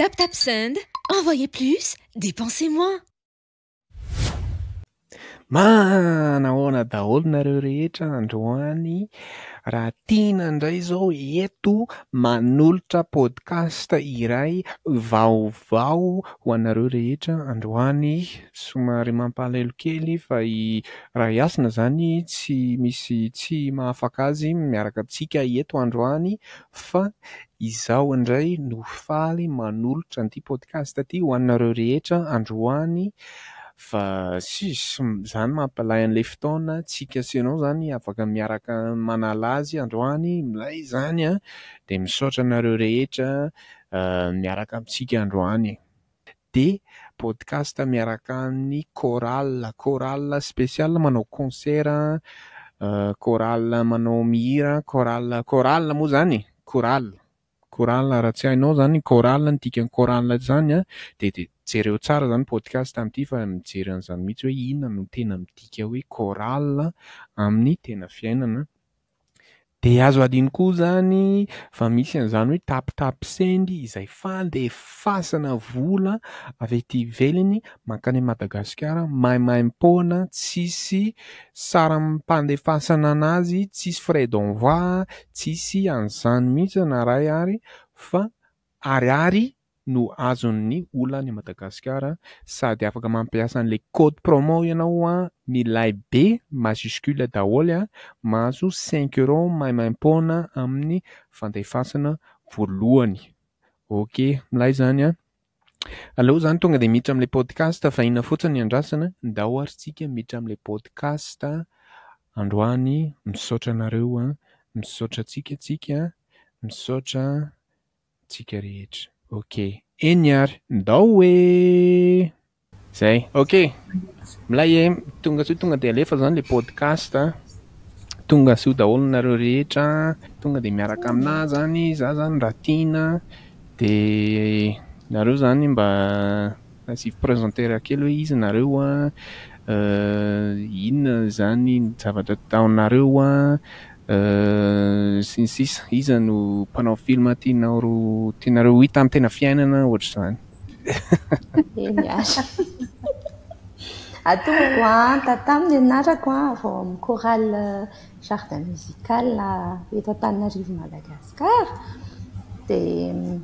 TapTapSend, envoyez plus, dépensez moins. Manahoana daholo nareo rehetra androany raha tiana indray izao eto manolotra podcast iray vaovao ho anareo rehetra androany somary mampalahelo kely fa i Rahihasina izany tsy misy tsy mahafaka azy miaraka amintsika eto androany fa izaho indray no faly manolotra an'ity podcast ity ho anareo rehetra androany fa sisy izany mampalay an'ilay fotoana tsika sy ianao izany afaka miaraka manala azy androany milay izany an dia misaotra anareo rehetra miaraka amintsika androany dia podcast miaraka amin'ny chorale, chorale spécial manao concert, chorale manao mihira, chorale chorale moa izany e, chorale, chorale raha tsy hainao izany chorale ny dikan'ny chorale izany an, dia dia jereo tsara izany podcast amin'ity fa mijery an'izany mihitsy hoe inona no tena midika hoe chorale amin'ny tena fiainana. Dia azo adino koa izany fa misy an'izany hoe tapitapy izay fandefasana vola avy aty ivelany mankany Madagasikara maimaimpoana, tsisy saram-pandefasana an'azy, tsisy frais d'envoi, tsisy an'izany mihitsy na iray ary fa ariary no azon'ny olona any Madagasikara sady afaka mampiasa an'ilay code promo ianao an, milay be majuscule daholo an, mahazo cinq euros maimaimpoana amin'ny fandefasana voalohany. Ok, milay izany an. Aleo izany tonga dia miditra amin'ilay podcast fa inona fotsiny ny andrasana, ndao ary tsika miditra amin'ilay podcast androany, misaotra anareo an, misaotra antsika tsika, misaotra tsika rehetra. Ok, eny ary, ndao e! Zay, ok, milay e, tonga soa tonga dia alefa zany le podcast a, tonga soa daholo nareo rehetra, tonga dia miaraka aminah zany, za zany raha tiana, de nareo zany mba asivo presenter kely hoe iza nareo an, inona zany ny zavatra ataonareo an, sy ny sisa Iza no mpanao film tianao tianareo ho hita amin'ny tena fiainana ohatr'izany? Eny ary. Atomoko an, Tatam ny anarako an, avy ao amin'ny chorale Jardin musical eto Antananarivo Madagascar. Dia ny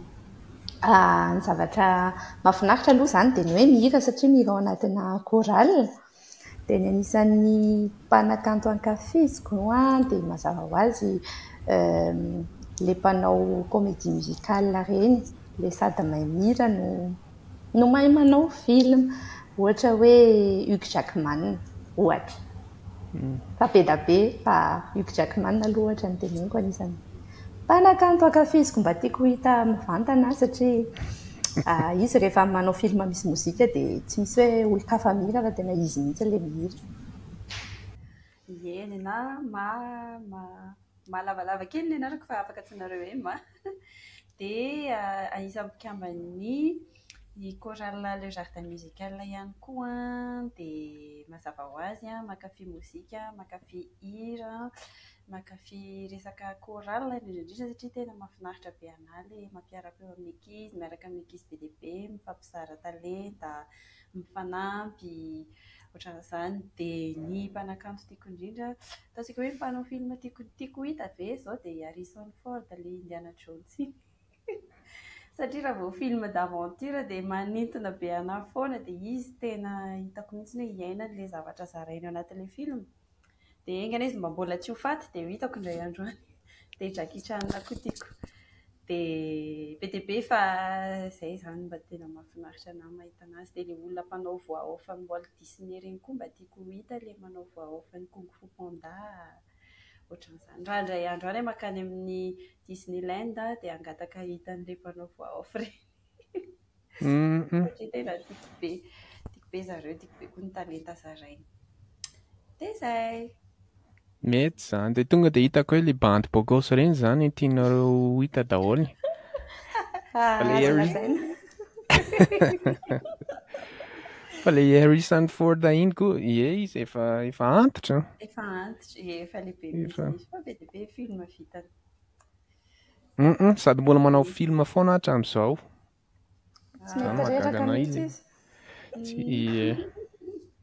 zavatra mahafinaritra aloha izany dia ny hoe mihira satria mihira ao anatina chorale. Dia ny anisan'ny mpanakanto ankafiziko dia mazava ho azy ilay mpanao comédie musicale ireny, ilay sady mahay mihira no no mahay manao film. Ohatra hoe Hugh Jackman, ohatra. Fa be dia be fa Hugh Jackman aloha ohatra no teneniko anisan'ny mpanakanto ankafiziko mba tiako ho hita mivantana satria izy rehefa manao film misy mozika dia tsy misy hoe olon-kafa mihira fa tena izy mihitsy ilay mihira. Ie, ny anà mahalavalava kely ny anarako fa afaka antsoinareo hoe Ma. Dia anisan'ny mpikamban'ny ny chorale Le Jardin Musical ihany koa dia mazava ho azy mankafy mozika, mankafy hira, mankafy resaka chorale indrindra indrindra satria tena mahafinaritra be an'ahy ilay mampiara-peo amin'ny ankizy, miaraka amin'ny ankizy be dia be, mifampizara talenta, mifanampy, ohatran'izany. Dia ny mpanakanto tiako indrindra, ataontsika hoe mpanao film tiako tiako ho hita ve izao dia i Harrison Ford ilay Indiana Jones iny. Satria raha vao film d'aventure dia manintona be anahy foana dia izy tena hitako mihitsy hoe iainany ilay zavatra zarainy ao anatin'ilay film. Dia enga anie izy mba mbola tsy ho faty dia ho hitako indray andro any. Dia Jackie Chan koa tiako. Dia be dia be fa izay izany mba tena mahafinaritra anahy mahita an'azy. Dia ilay olona mpanao voix off an'i Walt Disney ireny koa mba tiako ho hita ilay manao voix off an'i Kung Fu Panda. Ohatran'izany. Raha indray andro any aho mankany amin'ny Disneyland dia hangataka hahita an'ilay mpanao voix off ireny. Satria tena tiako be. Tiako be zareo, tiako be koa ny talenta zarainy. Dia izay. Mety izany. Dia tonga dia hitako hoe ilay bandy beau gosse ireny izany tianareo ho hita daholo. Ah, Fa ilay azo Harry- lazaina. Fa ilay Harrison Ford iny koa, ie izy efa efa antitra. Efa antitra, ie, efa lehibe mihitsy Efa. izy. Fa be dia be film vitany. Sady mbola manao film foana hatramin'izao. Tsy Zany mety mahagaga reraka anay mihitsy izy. izy. Tsy ie.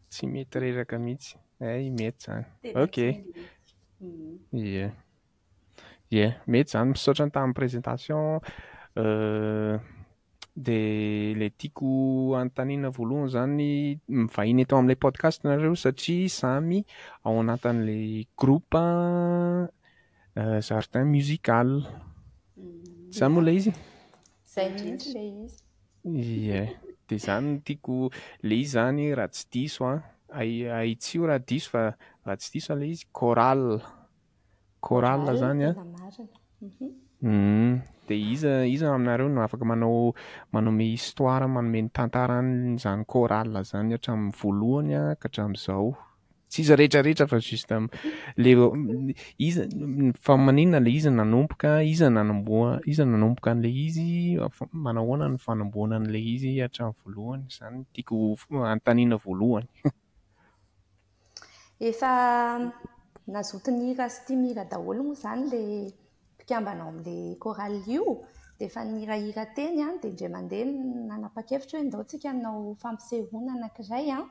Tsy mety reraka mihitsy. Hay mety zany. Tena Ok. tsy mety. Ie. Ie, mety zany. Misaotra tamin'ny présentation. Dia ilay tiako anontaniana voalohany zany, mivahiny eto amin'ilay podcast nareo satria samy ao anatin'ilay groupe jardin musical. Zany moa ilay izy? Zay mihitsy ilay izy. Ie, dia zany no tiako, ilay izy zany raha tsy diso an, ahitsio raha diso fa raha tsy diso ilay izy chorale. Chorale zany an. Tena marina. Dia iza aminareo no afaka manao, manome histoire, manome ny tantaran'izany chorale zany hatramin'ny voalohany an ka hatramin'izao. Tsy izy rehetrarehetra fa juste le iza, fa maninona ilay izy nanomboka, iza nanomboha, iza nanomboka an'ilay izy, fa manahoana ny fanombohana an'ilay izy hatramin'ny voalohany, izany no tiako anontaniana voalohany. Efa nazoto nihira sy tia mihira daholo moa izany ilay mpikambana ao amin'ilay chorale io, dia efa nihirahira teny an, dia indray mandeha nanapa-kevitra hoe ndao tsika hanao fampisehoana anankiray an,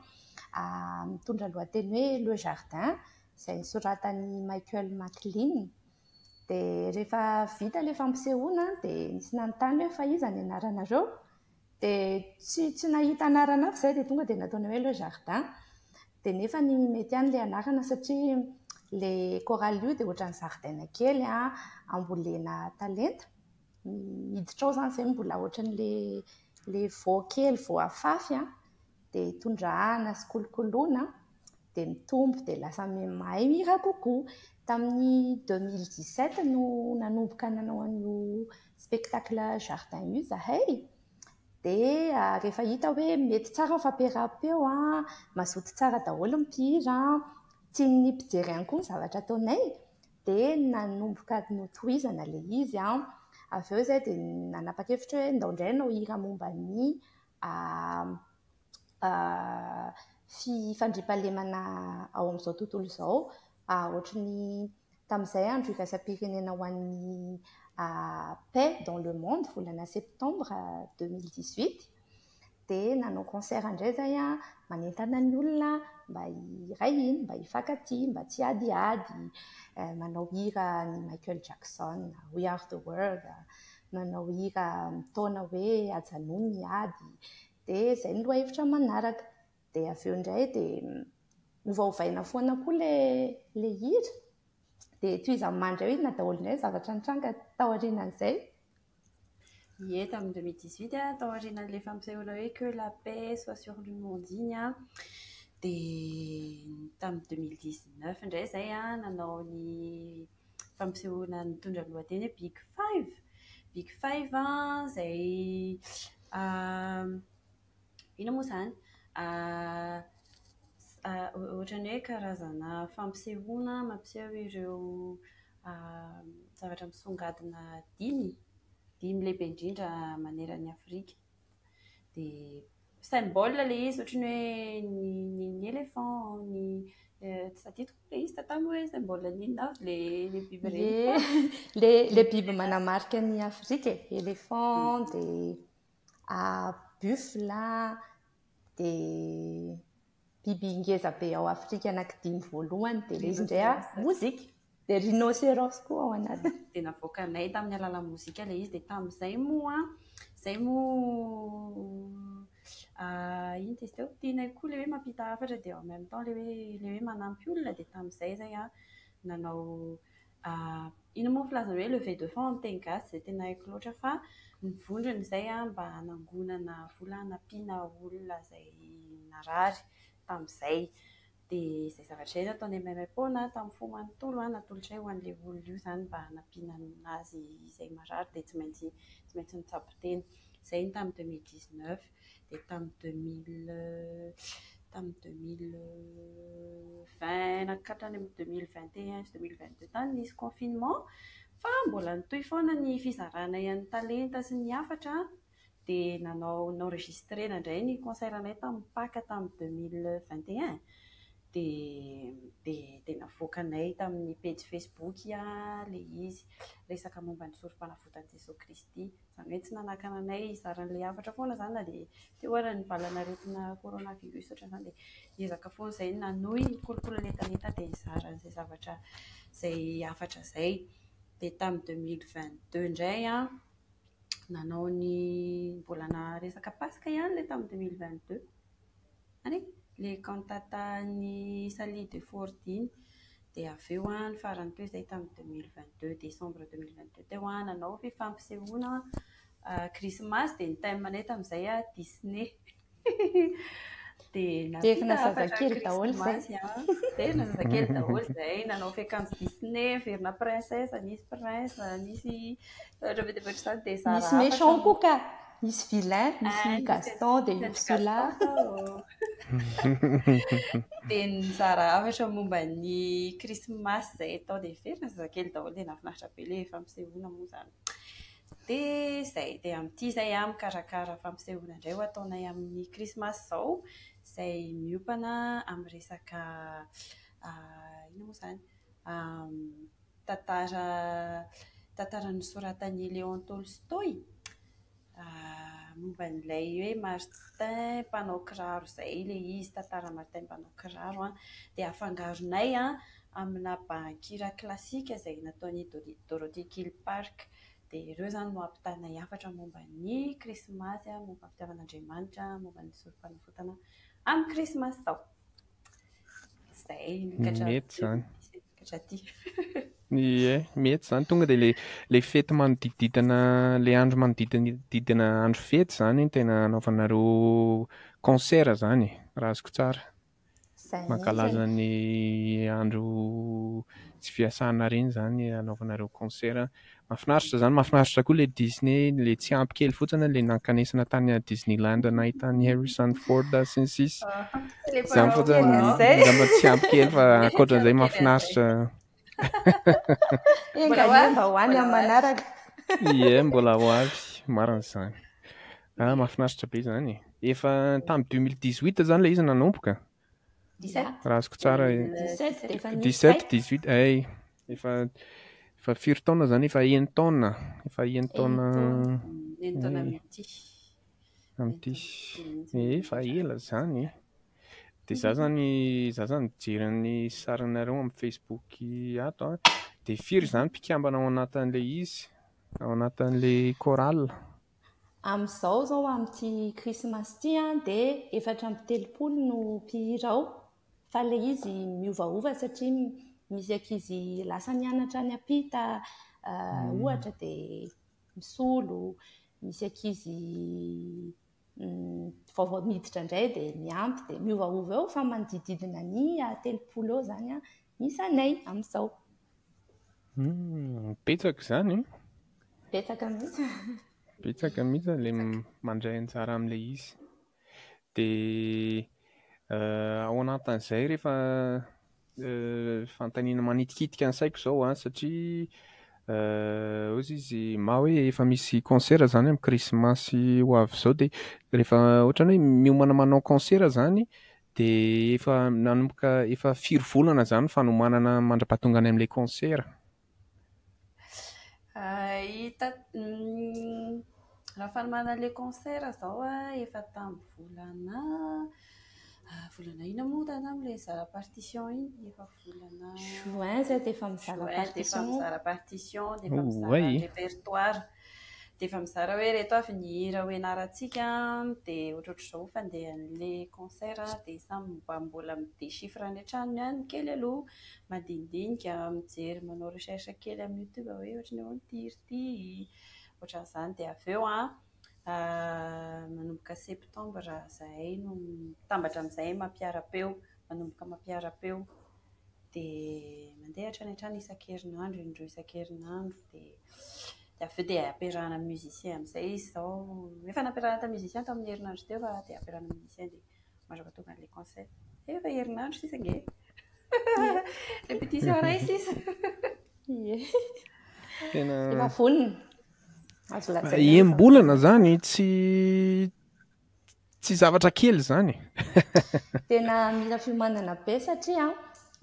mitondra lohateny hoe Le Jardin, izay nosoratan'i Michael McLean. Dia rehefa vita ilay fampisehoana dia nisy nanontany hoe fa iza ny anaranareo? Dia tsy nahita anarana hafa izay dia tonga dia nataony hoe Le Jardin. Dia nefa ny mety ihany ilay anarana satria ilay chorale io dia ohatran'ny zaridaina kely an, ambolena talenta. Miditra ao izany izay mbola ohatran'ilay ilay voa kely vao afafy an, dia tondrahana sy kolokoloina dia mitombo dia lasa mahay mihira kokoa. Tamin'ny 2017 no nanomboka nanao an'io spectacle jardin io izahay. Dia rehefa hita hoe mety tsara ny fampiaraham-peo an, mazoto tsara daholo ny mpihira an, tian'ny mpijery ihany koa ny zavatra ataonay, dia nanomboka notohizana ilay izy an. Avy eo izahay dia nanapa-kevitra hoe ndao indray hanao hira momba ny fifandriampahalemana ao amin'izao tontolo izao. Ohatry ny tamin'izay andro iraisam-pirenena ho an'ny paix dans le monde, volana septembre 2018, dia nanao concert indray izahay an, manentana ny olona mba hiray hina, mba hifankatia, mba tsy hiadiady, manao hira ny Michael Jackson, We Are the World, manao hira mitaona hoe ajanony ny ady, dia izay no lohahevitra manaraka. Dia avy eo indray dia ovaovaina foana koa ilay hira. Dia tohizan'ny mandry eo inona daholo indray ny zavatra nitranga taorianan'izay? Ie, tamin'ny 2018 an, taorianan'ilay fampisehoana hoe Que la paix soit sur le monde iny an, dia tamin'ny 2019 indray izay an, nanao ny fampisehoana nitondra ny lohateny hoe Big Five. Big Five an, izay inona moa izany? Ohatran'ny hoe karazana fampisehoana mampiseho ireo zavatra misongadina dimy, dimy lehibe indrindra maneran'i Afrika. Dia symbole ilay izy, ohatran'ny hoe ny éléphant, ny tsy tadidiko ilay izy tantara hoe symbole n'inona avy ilay biby ireny. Ie, ilay biby manamarika ny Afrika e, éléphant, dia buffle, dia biby ngeza be ao Afrika anankidimy voalohany, dia ilay izy indray an, mozika. Dia rhinocéros koa ao anatiny. Dia navoakanay tamin'ny alalan'ny mozika ilay izy, dia tamin'izay moa, izay moa, inona izy teo? Tianay koa ilay hoe mampita hafatra, dia en même temps ilay hoe, ilay hoe manampy olona, dia tamin'izay izay an, nanao, inona moa ny filazana hoe levée de fonds amin'ny teny gasy, izay tena haiko loatra fa nivondrona izay an, mba hanangonana vola hanampiana olona izay narary tamin'izay. Dia izay zavatra izay nataonay maimaim-poana tamin'ny fo manontolo an, natolotray ho an'ilay olona io izany mba hanampiana azy izay marary dia tsy maintsy, tsy maintsy nitsabo tena. Izay ny tamin'ny 2019, dia tamin'ny deux mille, tamin'ny deux mille vingt ka hatrany amin'ny deux mille vingt et un sy deux mille vingt deux tany nisy confinement, fa mbola nitohy foana ny fizarana an'ny talenta sy ny hafatra, dia nanao, enregistrena indray ny concert anay tamin'ny Pâques tamin'ny deux mille vingt et un. Dia dia dia navoakanay tamin'ny pejy Facebook ilay izy, resaka momba ny sorom-panavotan'i Jesoa Kristy. Izany hoe tsy nanakana anay hizara an'ilay hafatra foana izany na dia teo ara ny valanaretina coronavirus ohatran'izany dia niezaka foana izahay nanohy nikolokolo ny hetaheta dia nizara an'izay zavatra izay hafatra izay. Dia tamin'ny 2022 indray an, nanao ny mbola resaka Paska ihany ilay tamin'ny 2022. Any e? Ilay cantata an'i Sally de Ford iny. Dia avy eo an, ny farany teo izay tamin'ny 2022, décembre 2022 teo an, nanao fifampisehoana krismasy dia ny thème-nay tamin'izay an, Disney. Dia Verina nampita hafatra zazakely daholo izay. krismasy an. Verina zazakely daholo izay, nanao fiakanjo Disney, verina princesse, nisy prince, nisy zavatra be dia be ohatr'izany dia zara Nisy hafatra méchant koa ka. Nisy vilain, Ah, nisy nisy Gaston dia nisy Ursula. Gaston tao. Dia nizara hafatra momba ny krismasy izay tao dia verina zazakely daholo dia nahafinaritra be ilay fampisehoana moa izany. Dia izay, dia amin'ity izay aho mikarakara fampisehoana indray ho ataonay amin'ny krismasy izao, izay miompana amin'ny resaka, inona moa izany, tantara, tantara nosoratan'i Léon Tolstoï, momba an'ilay hoe Martin mpanao kiraro izay ilay izy, tantara Martin mpanao kiraro an, dia afangaronay amina bankira klasika izay nataon'i Dorothy Kilpark. Dia ireo izany no ampitanay hafatra momba ny krismasy, momba ny fitiavan'Andriamanitra, momba ny sorom-panavotana amin'ny krismasy izao. Izay ny katra Mety izany. katra aty. Ie, mety izany. Tonga dia ilay, ilay fety manodidididina, ilay andro manodidididina andro fety izany no tena anaovanareo concert izany, raha azoko tsara. Izay mihitsy. Mankalaza ny andro tsy fiasana ireny izany anaovanareo concert. Mahafinaritra izany, mahafinaritra koa ilay Disney, ilay tsy ampy kely fotsiny ilay nankanesana tany Disneyland nahita an'i Harrison Ford sy ny sisa. Ilay Izany mpanao fotsiny kely an'izay. angamba tsy ampy kely fa ankoatran'izay Kely an'izay. mahafinaritra. Enga Mbola ho anie avy, mba ho any mbola amin'ny ho avy. manaraka. Ie, mbola ho avy, marina izany. Ah, mahafinaritra be izany e. Efa tamin'ny 2018 izany ilay izy nanomboka. 17. Raha azoko tsara e. 17 dia efa nisy 17, iray. 18, ay. Efa efa firy taona izany? Efa enin-taona. Efa enin-taona. Enin-taona. Enin-taona Ay. amin'ity. Amin'ity. Enin-taona amin'ity mihitsy. Efa ela izany e. Dia za zany, za zany mijery ny sarinareo amin'ny Facebook ato an. Dia firy izany mpikambana ao anatin'ilay izy? Ao anatin'ilay chorale? Amin'izao izao amin'ity krismasy ity an, dia 34 no mpihira ao. Fa ilay izy miovaova satria misy ankizy lasa nianatra any ampita, ohatra dia misolo, misy ankizy vaovao miditra indray dia miampy dia miovaova eo fa manodidididina ny 30 eo izany an, misy anay amin'izao. Betsaka izany e. Betsaka mihitsy. Betsaka mihitsy ilay mandray anjara amin'ilay izy. Dia ao anatin'izay rehefa fanontaniana manitikitika ny saiko izao an, satria hoy izy ma hoe efa misy concert izany amin'ny krismasy ho avy izao dia rehefa ohatran'ny hoe miomana manao concert izany dia efa nanomboka efa firy volana izany fanomanana mandra-pahatonga any amin'ilay concert? Hita, raha fanomanana ilay concert izao an, efa tamin'ny volana, volana inona moa tany amin'ilay nizara partition iny? Efa volana Juin izay dia efa mizara Juin dia efa partition. mizara partition, dia efa mizara Oay. répertoire. Dia efa mizara hoe ireto avy ny hira ho ianarantsika, dia ohatrohatr'izao fandehan'ilay concert, dia samy mba mbola mi-déchiffre any an-trano ihany kely aloha, mandinidinika, mijery, manao recherche kely amin'ny YouTube hoe ohatran'ny ahoana ity hira ity, ohatran'izany. Dia avy eo an, manomboka septembre izahay no mitambatra amin'izay mampiara-peo, manomboka mampiara-peo. Dia mandeha hatrany hatrany isan-kerinandro, indroa isan-kerinandro, dia dia avy eo dia ampiarahana amin'ny musicien amin'izay izy izao. Efa nampiarahana tamin'ny musicien tamin'ny herinandro teo fa dia ampiarahana amin'ny musicien dia mandra-pahatonga an'ilay concert. Efa herinandro sisa ange. Répétition iray sisa. Ie. Tena Efa vonona. Azo lazaina. Enim-bolana izany, Tsy zavatra kely izany e! Tena mila fiomanana be satria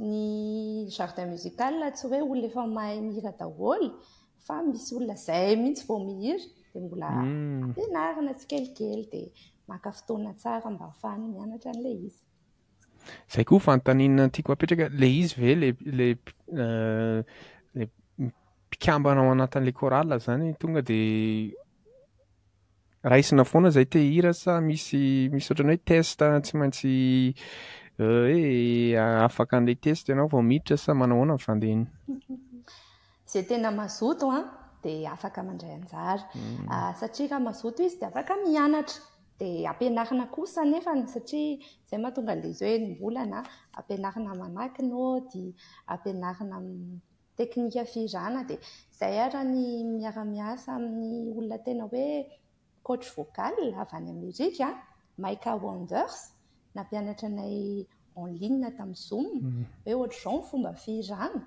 ny jardin musical tsy hoe olona efa mahay mihira daholo fa misy olona izay mihitsy vao mihira dia mbola ampianarina tsikelikely dia maka fotoana tsara mba ahafahany mianatra an'ilay izy. Izay koa fanontaniana tiako apetraka, ilay izy ve ilay ilay ilay mpikambana ao anatin'ilay chorale izany tonga dia raisina foana izay te hihira sa misy misy ohatran'ny hoe test tsy maintsy hoe afaka an'ilay test ianao vao miditra sa manao ahoana ny fandehany? Izay tena mazoto an, dia afaka mandray anjara. Satria raha mazoto izy dia afaka mianatra. Dia ampianarina kosa anefany satria izay mahatonga an'ilay izy hoe ny mbolana, ampianarina mamaky naoty, ampianarina teknika fihirana dia izay ary ny miara-miasa amin'ny olona tena hoe coach vocal avy any Amerika, Micah Wonders, nampianatra anay en ligne tamin'ny Zoom hoe ohatr'izao ny fomba fihirana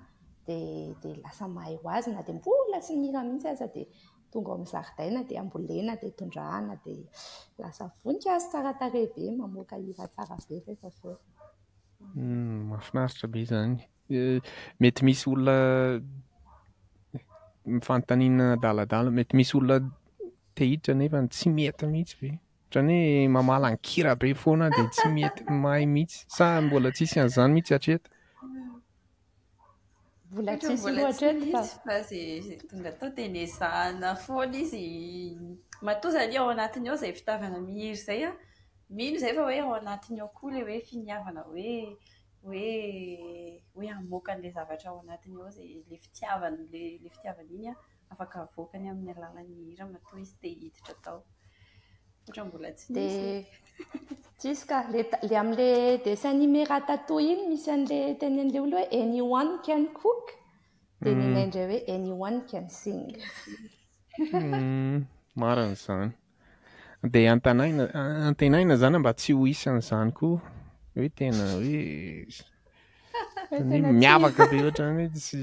dia dia lasa mahay ho azy na dia mbola tsy nihira mihitsy aza dia tonga ao amin'ny zaridaina dia ambolena dia tondrahana dia lasa voninkazo tsara tarehy be mamoaka hira tsara be rehefa avy eo. Mahafinaritra be izany. Mety misy olona fanontaniana adaladala, mety misy olona te hiditra nefa tsy mety mihitsy ve? Ohatran'ny hoe mamalan-kira be foana dia tsy mety mahay mihitsy sa mbola tsisy an'izany mihitsy hatreto? Mbola tsisy aloha hatreto fa. Fa izay tonga tao dia nezahana foana izy. Matoa izany ao anatiny ao izay fitiavana mihira izay an, mino izahay fa hoe ao anatiny ao koa ilay hoe finiavana hoe hoe hoe hamoaka an'ilay zavatra ao anatiny ao izay ilay fitiavana ilay ilay fitiavana iny an, afaka avoakany amin'ny alalan'ny hira matoa izy te hiditra tao. Ohatra mbola tsy nisy. Dia tsisy ka, ilay ilay amin'ilay dessin animé Ratatouille iny misy an'ilay tenenin'ilay olona hoe anyone can cook, dia nenay indray hoe anyone can sing. Marina izany. Dia antanaina, antenaina izany mba tsy ho hisy an'izany koa. Hoe tena hoe miavaka be ohatran'ny hoe tsy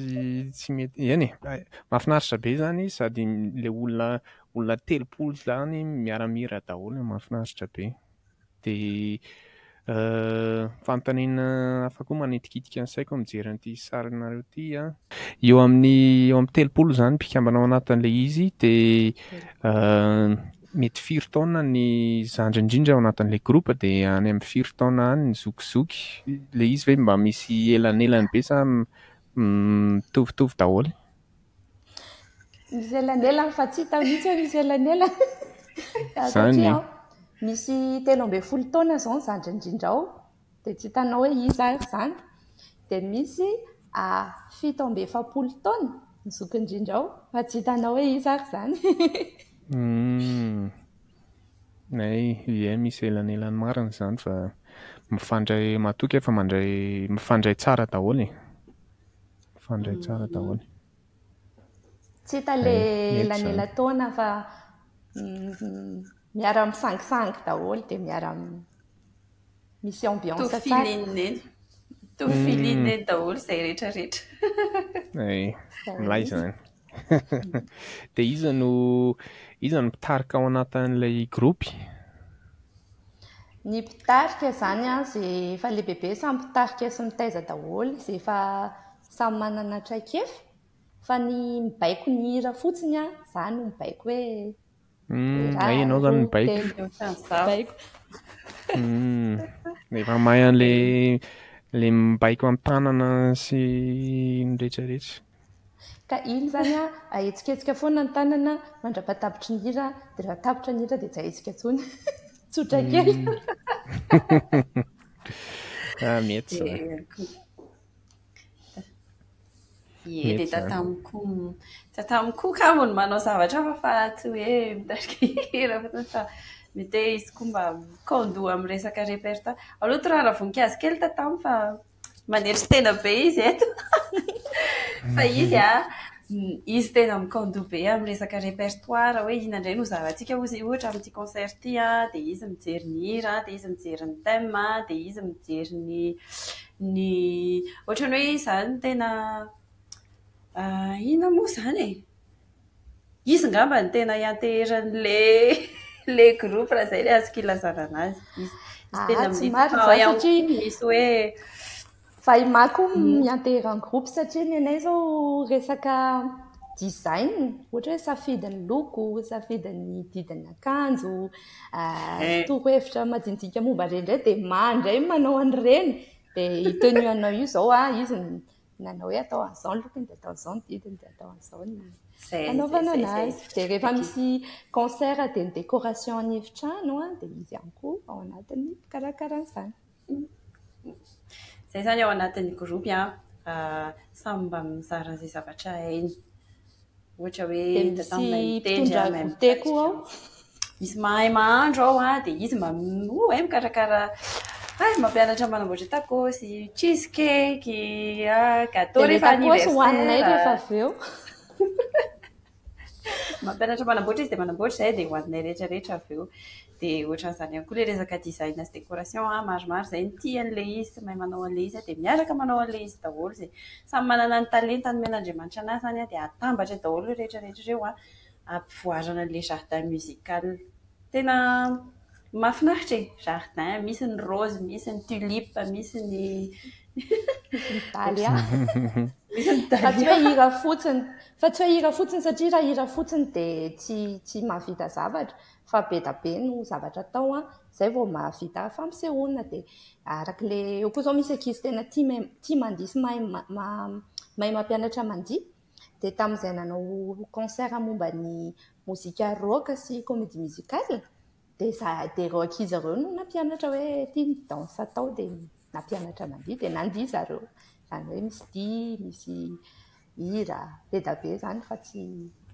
tsy mety. Eny e, mahafinaritra be izany sady ilay olona olona 30 izany miara-mihira daholo, mahafinaritra be. Dia fanontaniana hafa koa manitikitika ny saiko mijery an'ity sarinareo ity an. Eo amin'ny eo amin'ny 30 izany mpikambana ao anatin'ilay izy dia mety firy taona ny zandry indrindra ao anatin'ilay groupe dia any amin'ny firy taona any ny zokizoky. Ilay izy ve mba misy elanelany be sa mitovitovy daholo? Misy elanelany fa tsy hita mihitsy hoe misy elanelany. Izany Satria e. misy 13 taona izao ny zandry indrindra ao, dia tsy hitanao hoe iza ary izany. Dia misy 47 taona ny zoky indrindra ao, fa tsy hitanao hoe iza ary izany. Hay, ie misy elanelany marina izany fa mifandray, matoky aho fa mandray, mifandray tsara daholo e. Mifandray tsara daholo. Tsy hita ilay elanelan-taona fa miara-misangisangy daholo dia miara misy ambiance Mitovy tsara. feeling eny. Mitovy feeling eny daholo izay rehetra rehetra. Ay, Izay milay mihitsy. izany. Dia iza no iza no mpitarika ao anatin'ilay groupe? Ny mpitarika izany an, izay efa lehibebe samy mpitarika sy mitaiza daholo, izay efa samy manana traikefa. Fa ny mibaiko ny hira fotsiny an, izaho no mibaiko hoe Hay iray, ianao izany roa, mibaiko. telo. Ohatran'izaho. Mibaiko. Efa mahay an'ilay ilay mibaiko amin'ny tanana sy ny rehetra rehetra. Ka iny izany an, ahetsiketsika foana ny tanana mandra-pahatapitry ny hira, dia rehefa tapitra ny hira dia tsy ahetsika intsony. Tsotra kely. Ah, mety izany. Ie, Mety dia izany. tatamiko, tatamiko kamo ny manao zavatra hafa fa tsy hoe mitarika hira fotsiny fa mety hoe izy koa mba mikaon-doha amin'ny resaka répertoire. Aleo torahana voninkazo kely tatamo fa manetry tena be izy eto. Fa izy an, izy tena mikaon-doha be amin'ny resaka répertoire hoe inona indray no zarantsika hozy ohatra amin'ity concert ity an, dia izy mijery ny hira, dia izy mijery ny thème, dia izy mijery ny ny ohatran'ny hoe izy izany tena inona moa izany e? Izy angamba no tena ianteheran'ilay Le groupe raha izay no azoko ilazana anazy. Izy izy tena Ah, tsy mety marina fa izany ihany satria koa misy hoe fa i Ma koa miantehera ny groupe satria ny anay izao resaka design, ohatra hoe safidin'ny loko, safidin'ny didin'ny akanjo, eh, torohevitra majinijinika momba ireny indray dia Ma indray no manao an'ireny. Dia io tenue anao io izao ah, izy no nanao hoe atao an'izao ny lokony dia atao an'izao ny didiny dia atao an'izao ny zay zay fanaovana zay zay. anazy. Dia rehefa misy concert dia ny décoration ny efitrano ah, dia izy ihany koa ao anatin'ny mpikarakara an'izany. Izay izany ao anatin'ny groupe an, samy mba mizara an'izay zavatra hainy. Ohatra hoe Dia tata mahay misy mitendry, mpitondra mahay goûter mitarika. koa ao. Misy mahay mahandro ao an, dia izy mahay mikarakara, hay mampianatra manamboatra tacos, cheese cake, gâteau Dia ilay rehefa tacos hohaninay anniversaire. rehefa avy eo. Mampianatra manamboatra izy dia manamboatra izay dia hohaninay rehetra rehetra avy eo. Dia ohatran'izany ihany koa ilay resaka design sy décoration an, maromaro izay ny tia an'ilay izy sy mahay manao an'ilay izy dia miaraka manao an'ilay izy daholo izay. Samy manana ny talenta nomen'Andriamanitra anazy izany an, dia atambatra daholo ireo rehetra rehetra ireo an, hampivoarana an'ilay jardin musical. Tena mahafinaritra e, jardin, misy ny rose, misy ny tulipe, misy ny Misy ny dahlia. misy ny Fa tsy dahlia. hoe hira fotsiny, fa tsy hoe hira fotsiny satria raha hira fotsiny dia tsy tsy mahavita zavatra fa be dia be no zavatra atao an, izay vao mahavita fampisehoana dia araka ilay eo koa izao misy ankizy tena tia mahay tia mandihy sy mahay mahay mampianatra mandihy dia tamin'izay nanao concert momba ny mozika rock sy comédie musicale dia za dia ireo ankizy ireo no nampianatra hoe ity ny danse atao dia nampianatra nandihy dia nandihy zareo. Izany hoe misy dihy, misy hira be dia be izany fa tsy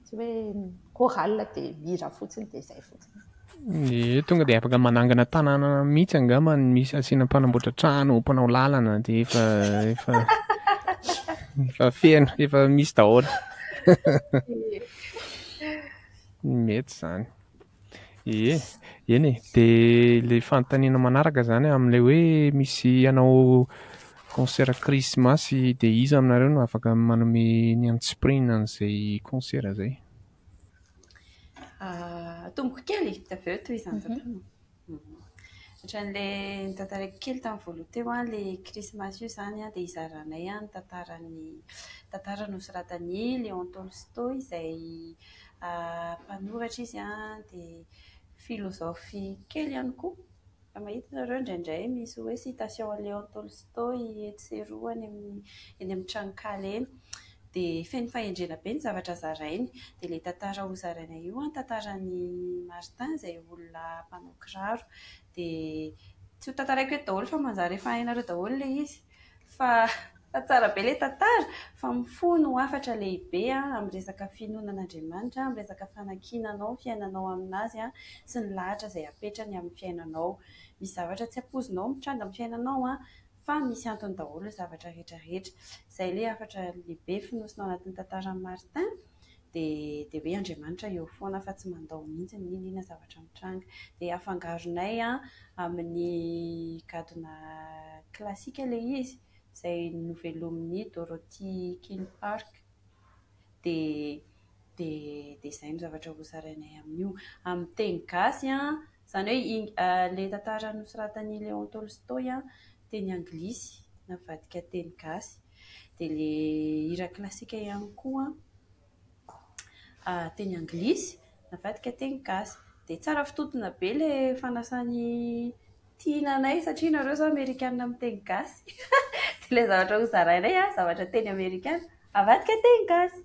tsy hoe chorale dia mihira fotsiny dia izay fotsiny. Ie, tonga dia afaka manangana tanàna mihitsy angamba ny misy asiana mpanamboatra trano, mpanao lalana dia efa efa efa feno, efa misy daholo. Mety izany. Ie, eny e. Dia ilay fanontaniana manaraka izany amin'ilay hoe misy hanao concert krismasy dia iza aminareo no afaka manome ny antsipiriany an'izay concert izay? Atomboko kely dia avy eo tohizan'i Tata. Ohatran'ilay notantaraiko kely tamin'ny voalohany teo an, ilay krismasy io izany an, dia izaranay ny tantaran'ny tantara nosoratan'i Léon Tolstoï izay mpanoratra izy an, dia filôzôfy kely ihany koa. Raha mahita nareo indraindray misy hoe citation an'i Léon Tolstoï etsy sy eroa any amin'ny eny amin'ny tranonkala eny. Dia feno fahendrena be ny zavatra zarainy. Dia ilay tantara ho zaraina io an, tantaran'i Martin izay olona mpanao kiraro. Dia tsy ho tantaraiko eto daholo fa manjary efa hainareo daholo ilay izy. Fa fa tsara be ilay tantara fa mifono hafatra lehibe amin'ny resaka finoana an'Andriamanitra, amin'ny resaka fanankinanao ny fiainanao aminazy sy ny lahatra izay apetrany amin'ny fiainanao. Misy zavatra tsy ampoizinao mitranga amin'ny fiainanao fa misy antony daholo ny zavatra rehetra rehetra. Izay ilay hafatra lehibe fonosina ao anatin'ny tantaran'i Martin dia dia hoe Andriamanitra eo foana fa tsy mandao mihitsy na inona na inona zavatra mitranga. Dia afangaronay amin'ny gadona klasika ilay izy izay novelomin'i Dorothy Kilpark. Dia dia dia izay no zavatra hozarainay amin'io. Amin'ny teny gasy an, izany hoe ilay tantara nosoratan'i Léon Tolstoï teny anglisy navadika teny gasy. Dia ilay hira klasika ihany koa teny anglisy navadika teny gasy. Dia tsara fitontona be ilay fanasan'i Tiana anay satria nareo izao amerikana miteny gasy. Dia ilay zavatra hozarainay an, zavatra teny amerikana avadika teny gasy.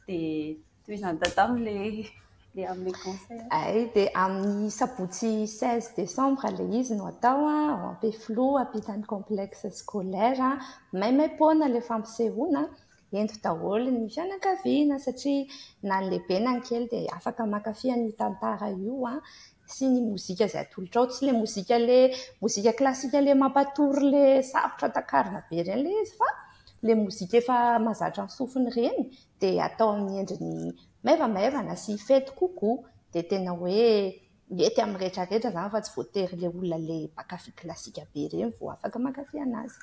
Dia tohizan'i Tata amin'ilay ilay amin'ilay concert. Ay, dia amin'ny sabotsy 16 décembre ilay izy no atao an, ao Ampefiloha, ampitan'ny complexe scolaire. Maimaim-poana ilay fampisehoana. Ento daholo ny fianakaviana satria na ny lehibe na ny kely dia afaka mankafy an'io tantara io an, sy ny mozika izay atolotra ao. Tsy ilay mozika ilay mozika klasika ilay mampatory ilay sarotra takarina be ireny ilay izy fa ilay mozika efa mahazatra ny sofina ireny dia atao amin'ny endriny maivamaivana sy fety kokoa. Dia tena hoe mety amin'ny rehetrarehetra izany fa tsy voatery ilay olona ilay mpankafy klasika be ireny vao afaka mankafy anazy.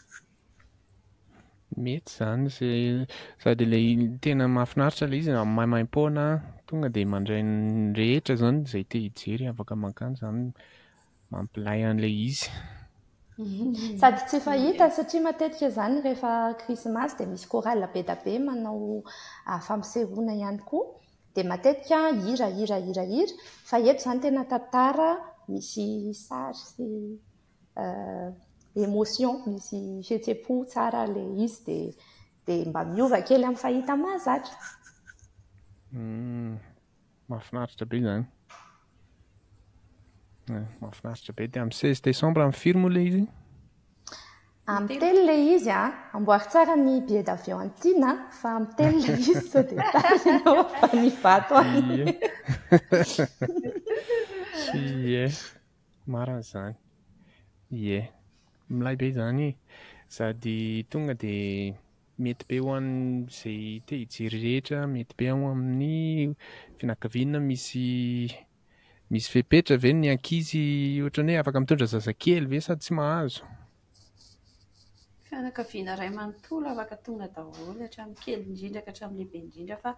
Mety izany izay sady ilay tena mahafinaritra ilay izy maimaimpoana tonga dia mandray ny rehetra izany izay te hijery afaka mankany izany mampilay an'ilay izy. Sady tsy fahita satria matetika izany rehefa krismasy dia misy chorale be dia be manao fampisehoana ihany koa dia matetika hira hira hira hira fa eto izany tena tantara misy sary sy émotion, misy fihetseham-po tsara ilay izy dia dia mba miova kely amin'ny fahita mahazatra. Mahafinaritra be izany. Mahafinaritra be. Dia amin'ny 16 décembre amin'ny firy moa ilay izy? Amin'ny telo ilay izy an. Amboary tsara ny billet d'avion an'i Tiana fa amin'ny telo ilay izy sao dia tara ianao avy any Ivato any. Ie. Marina izany. Ie. Milay be izany e. Sady tonga dia mety be ho an'izay te hijery rehetra, mety be ao amin'ny fianakaviana misy misy fepetra ve ny ankizy ohatran'ny hoe afaka mitondra zazakely ve sa tsy mahazo? Fianakaviana iray manontolo afaka tonga daholo hatramin'ny kely indrindra ka hatramin'ny lehibe indrindra fa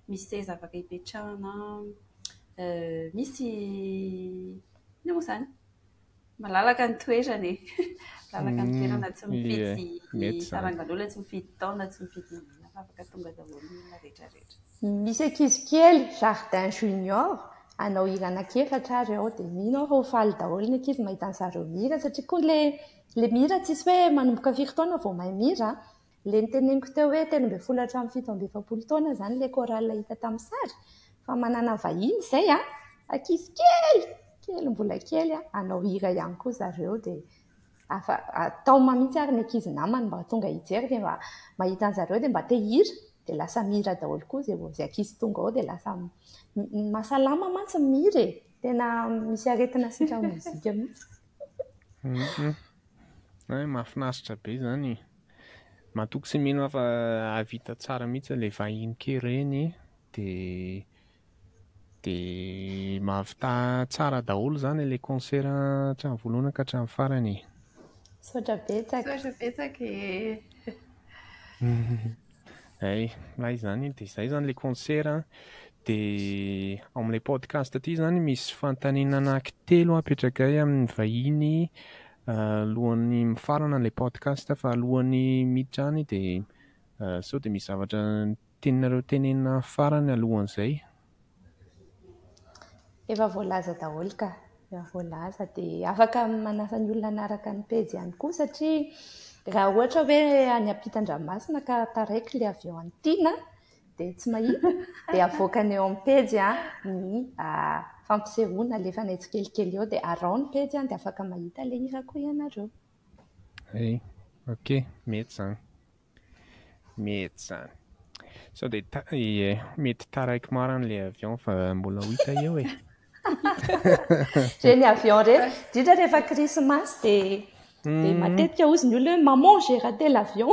misy seza afaka hipetrahana, misy inona moa izany? Malalaka ny toerana e! Malalaka ny toerana, tsy mifidy sarangan'olona, tsy mifidy taona, tsy mifidy inona fa afaka tonga daholo ny olona rehetra rehetra. Misy ankizy kely, jardin junior, hanao hira anankiefatra ary ao dia mino aho fa ho faly daholo ny ankizy mahita an'zareo mihira satria koa ilay ilay mihira tsisy hoe manomboka firy taona vao mahay mihira an! Ilay noteneniko teo hoe 13 hatramin'ny 47 taona izany ilay chorale hita tamin'ny sary fa manana vahiny izay an! Ankizy kely! Kely mbola kely an! Hanao hira ihany koa zareo dia afa taoma mihitsy ary ny ankizy namany mba tonga hijery dia mba mahita an'zareo dia mba te hihira dia lasa mihira daholo koa izay izay ankizy tonga ao dia lasa mahasalama mantsy ny mihira e! Tena misy aretina sitran'ny mozika mihitsy. Hay, mahafinaritra be izany e. Matoky sy mino aho fa hahavita tsara mihitsy ilay vahiny kely ireny dia dia mahavita tsara daholo izany ilay concert hatramin'ny voalohany ka hatramin'ny farany e. Misaotra betsaka. Misaotra betsaka e. Hay, milay izany, dia izay izany ilay concert an. Dia ao amin'ilay podcast ity izany misy fanontaniana anankitelo apetrakay amin'ny vahiny alohan'ny mifarana ilay podcast fa alohan'ny miditra any dia sao dia misy zavatra tianareo tenenina farany alohan'izay? Efa voalaza daholo ka. Efa voalaza dia afaka manasa ny olona hanaraka ny pejy ihany koa satria raha ohatra hoe any ampitan-dranomasina ka taraiky ilay avion an'i Tiana dia tsy mahita dia avoakany eo amin'ny pejy ny fampisehoana alefanay tsikelikely eo dia araho ny pejy dia afaka mahita ilay hira koa ianareo. Hay, ok, mety izany. Mety izany. Sao dia ta- ie, mety taraiky marina ilay avion fa mbola ho hita eo e. Ireny avion ireny, indrindra rehefa krismasy dia dia matetika hozy ny olona hoe maman j'ai raté l'avion.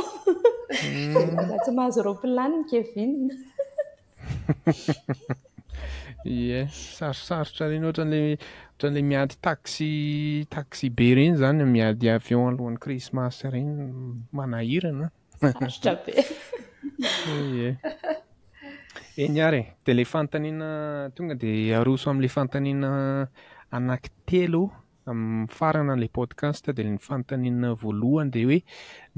Mbola tsy mahazo roplanina i Kevin. Ie, sarosarotra ireny ohatran'ilay ohatran'ilay miady taxi taxi be ireny izany miady avion alohan'ny krismasy ireny manahirana. Sarotra be. Ie. Eny ary e, dia ilay fanontaniana tonga dia aroso amin'ilay fanontaniana anankitelo mifarana ilay podcast dia ny fanontaniana voalohany dia hoe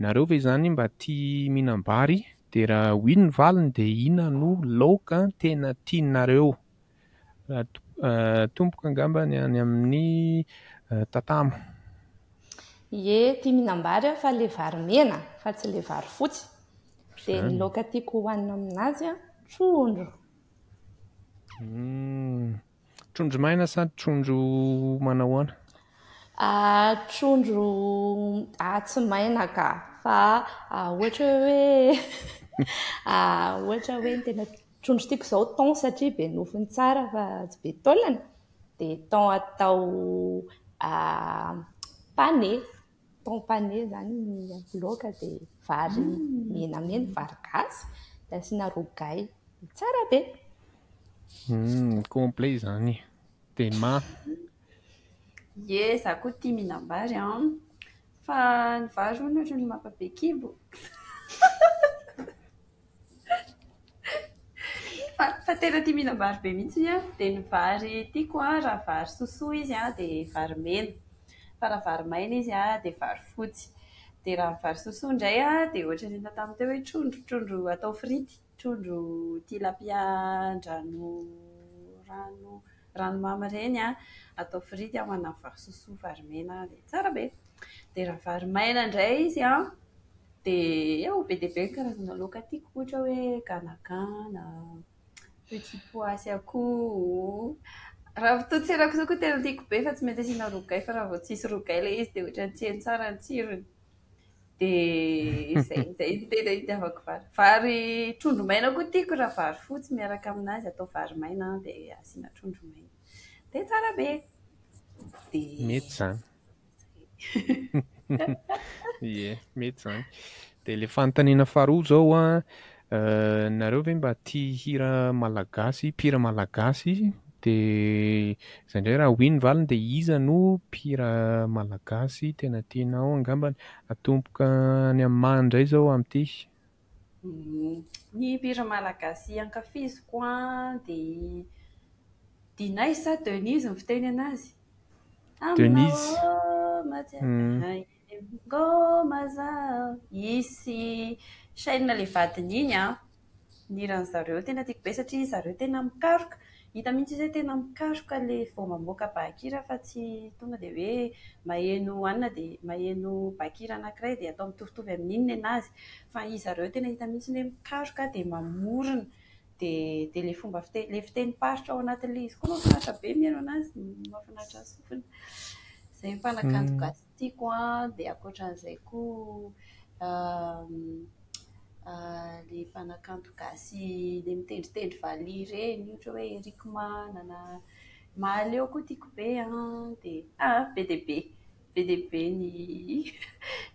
nareo ve izany mba tia mihinam-bary Dia raha oui ny valiny dia inona no laoka tena tianareo? Raha tompoko angamba ny any amin'ny tatamo. Ie, tia mihinam-bary aho fa ilay vary mena fa tsy ilay vary fotsy. Dia ny laoka tiako hohanina aminazy an, trondro. Trondro maina sa trondro manahoana? Trondro tsy maina ka, fa ohatra hoe ohatra hoe ny tena trondro tiako izao thon satria be nofony tsara fa tsy be taolana, dia thon atao pané, thon pané izany ny laoka dia vary menamena, vary gasy dia asiana ro-gay, tsara be! Complet izany. Dia ma. Ie, za koa tia mihinam-bary an. Fa ny vary hono ohatran'ny mampabe kibo. Fa tena tia mihinam-bary be mihitsy aho. Dia ny vary tiako an, raha vary sosoa izy an, dia vary mena. Fa raha vary maina izy an, dia vary fotsy. Dia raha vary sosoa indray an, dia ohatran'ny hita tamin'ny teo hoe trondro, trondro atao frity. Trondro tilapia an-drano, rano, ranomamy ireny an, atao frity hohanina amin'ny vary sosoa, vary mena, dia tsara be. Dia raha vary maina indray izy an, dia eo be dia be ny karazana laoka tiako, ohatra hoe ganagana, petit pois sy akoho. Ravitoto sy henakisoa koa tena tiako be fa tsy maintsy asiana ro-gay fa raha vao tsisy ro-gay ilay izy dia ohatran'ny tsy heno tsara ny tsirony. Dia izay, izay no tena itiavako vary. Vary trondro maina koa tiako raha vary fotsy miaraka aminazy atao vary maina dia asiana trondro maina. Dia tsara be. Dia Mety izany. Ie, mety izany. Dia ilay fanontaniana faharoa izao an, nareo ve mba tia hira malagasy, mpihira malagasy? Dia izay indray raha oui ny valiny dia iza no mpihira malagasy tena tianao angambany? Atomboka any amin'ny maha indray izao amin'ity. Ny mpihira malagasy ankafiziko an, dia Dinaizy sa Denise ny fiteny anazy? Denise. Izy sy Shyn ilay vadiny iny an, ny hiran'ny zareo tena tiako be satria zareo tena mikaroka. Hita mihitsy izy hoe tena mikaroka ilay vao mamoaka bakira fa tsy tonga dia hoe maheno anona dia maheno bakira anankiray dia atao mitovitovy amin'iny ny anazy. Fa izy zareo tena hita mihitsy hoe mikaroka dia mamorona. Dia dia ilay fomba fiteny, ilay fitenim-paritra ao anatin'ilay izy koa mahafinaritra be mihaino anazy, mahafinaritra ny sofina. Izay ny mpanakanto gasy tiako an, dia ankoatran'izay koa ilay mpanakanto gasy ilay mitendritendry valiha ireny, ohatra hoe Eric Manana, Mahaleo koa tiako be an, dia ah be dia be. Be dia be ny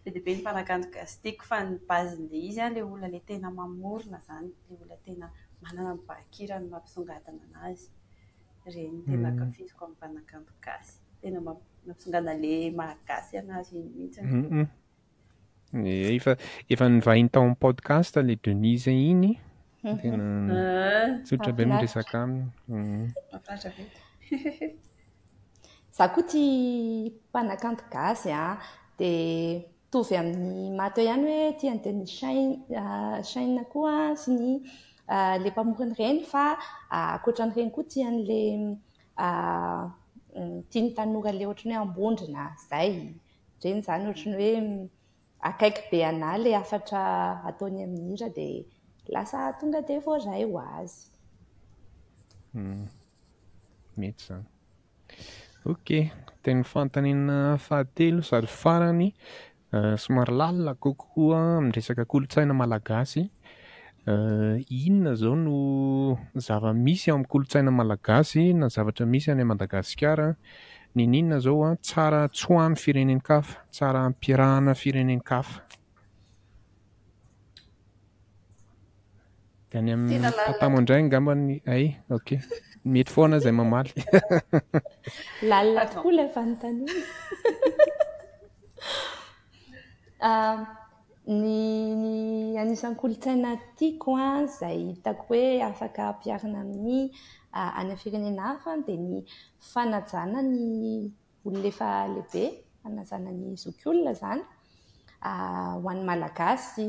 be dia be ny mpanakanto gasy tiako fa ny base-n'ilay izy an, ilay olona ilay tena mamorona izany, ilay olona tena manana ny bakirany mampisongadina anazy. Ireny no tena ankafiziko amin'ny mpanakanto gasy. Tena mampisongadina ilay maha gasy anazy iny mihitsy. Ie, efa efa nivahiny tao amin'ny podcast ilay Denise iny. Tena tsotra be miresaka aminy. Mahafinaritra be. Za koa tia mpanakanto gasy an, dia mitovy amin'ny Mato ihany hoe tia an'i Denise Shyn Shyn koa sy ny ilay mpamorona ireny fa ankoatran'ireny koa tia an'ilay tia ny tanora ilay ohatran'ny hoe ambondrona izay. Ireny izany ohatran'ny hoe akaiky be anà ilay hafatra ataony amin'ny hira dia lasa tonga dia voaray ho azy. Mety izany. Ok, dia ny fanontaniana fahatelo sady farany, somary lalina kokoa amin'ny resaka kolontsaina malagasy. Inona izao no zava-misy ao amin'ny kolontsaina malagasy na zavatra misy any Madagasikara? N'inon'inona izao an, tsara tsoahan'ny firenen-kafa, tsara ampiarahana firenen-kafa. Dia any amin'ny Tena lalina. Tatamo indray angamba ny ay, ok. Mety foana izay mamaly. Lalina tokoa ilay fanontaniana. Ny ny anisan'ny kolontsaina tiako an, izay hitako hoe afaka ampiharina amin'ny any amin'ny firenena hafa dia ny fanajana ny olona efa lehibe, fanajana ny zokiolona izany. Ho an'ny Malagasy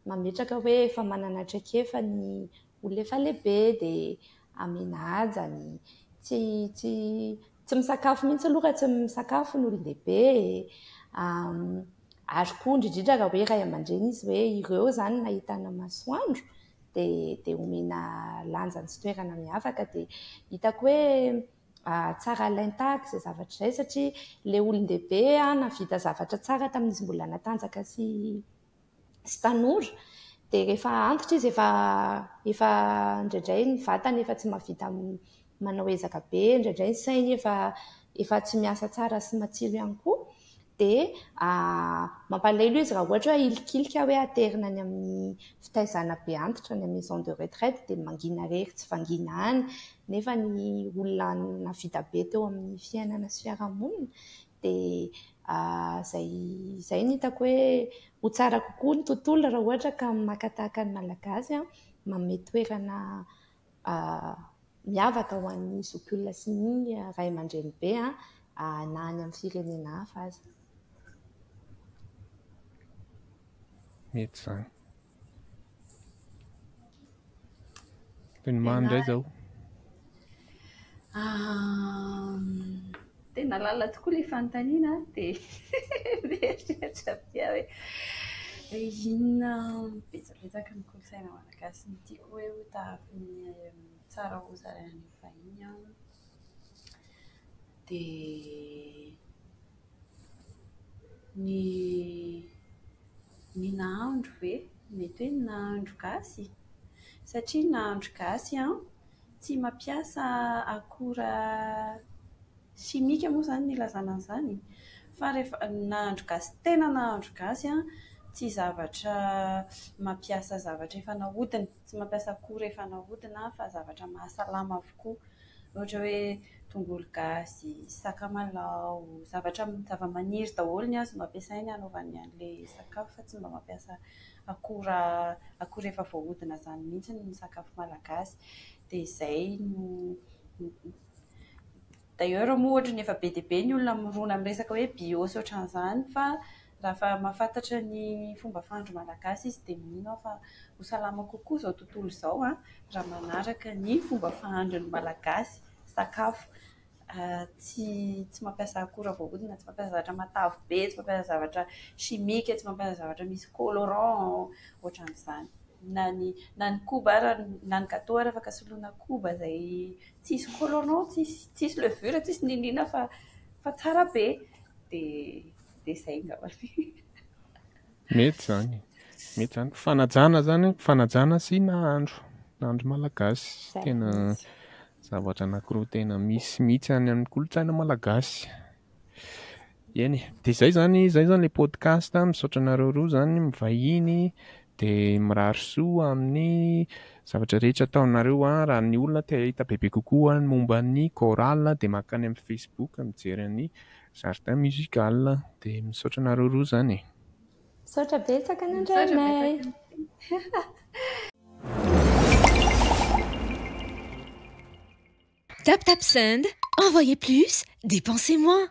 mametraka hoe efa manana traikefa ny olona efa lehibe dia amena haja ny tsy tsy tsy misakafo mihitsy aloha raha tsy misakafo ny olon-dehibe e. Ary koa indrindra indrindra raha hoe ray aman-dreny izy hoe ireo izany nahitana masoandro dia dia omena lanjany sy toerana miavaka dia hitako hoe tsara alain-tahaka izay zavatra izay satria ilay olon-dehibe nahavita zavatra tsara tamin'izy mbola natanjaka sy sy tanora dia rehefa antitra izy efa efa indraindray ny vatany efa tsy mahavita manao ezaka be, indraindray ny sainy efa efa tsy miasa tsara sy matsilo ihany koa dia mampalahelo izy raha ohatra hoe ahilikilika hoe aterina any amin'ny fitaizana be antitra any amin'ny maison de retraite dia mangina irery tsy vangiana any nefa ny olona nahavita be teo amin'ny fiainana sy fiarahamonina dia. Izay izay no hitako hoe ho tsara kokoa ny tontolo raha ohatra ka maka tahaka ny Malagasy, manome toerana miavaka ho an'ny zokiolona sy ny ray aman-drenibe na any amin'ny firenena hafa aza. Mety izany. Toy ny maha indray izao. Tena lalina tokoa ilay fanontaniana dia mieritreritra be aho hoe inona betsabetsaka ny kolontsaina malagasy no tiako hoe ho tahafin'ny tsara ho zarain'ny vahiny an. Dia ny ny nahandro ve? Mety hoe ny nahandro gasy? Satria ny nahandro gasy an, tsy mampiasa akora simika moa izany no ilazana an'izany? Fa rehefa ny nahandro gasy tena nahandro gasy an, tsy zavatra mampiasa zavatra efa nahodina, tsy mampiasa akora efa nahodina fa zavatra mahasalama avokoa. Ohatra hoe tongolo gasy, sakamalaho, zavatra zava-maniry daholo ny azy no ampiasainy hanaovany an'ilay sakafo fa tsy mba mampiasa akora akora efa voahodina izany mihitsy ny sakafo malagasy. Dia izay no d'ailleurs moa ohatran'ny efa be dia be ny olona mirona amin'ny resaka hoe bio sy ohatran'izany fa raha fa mahafantatra ny fomba fahandro malagasy izy dia mino aho fa ho salama kokoa izao tontolo izao an, raha manaraka ny fomba fahandron'ny malagasy sakafo. Tsy tsy mampiasa akora voahodina, tsy mampiasa zavatra matavy be, tsy mampiasa zavatra chimique, tsy mampiasa zavatra misy colorant, ohatran'izany. Na ny na ny koba ara, na ny gâteau ara afaka soloina koba izay tsisy colorant, tsisy tsisy levure, tsisy n'inon'inona fa fa tsara be. Dia dia izay angambany. Mety izany, mety izany. Fanajana izany, fanajana sy nahandro, nahandro malagasy. Tena zavatra anankiroa tena misy mihitsy any amin'ny kolontsaina malagasy. Eny e, dia izay izany, izay izany ilay podcast, misaotra anareo roa izany mivahiny, dia mirary soa amin'ny zavatra rehetra ataonareo an, raha ny olona te hahita bebe kokoa ny momba ny chorale dia mankany amin'ny Facebook mijery an'i Jardin musical, dia misaotra anareo roa izany e. Misaotra betsaka nandray anay. Tap tap send, envoyez plus, dépensez moins.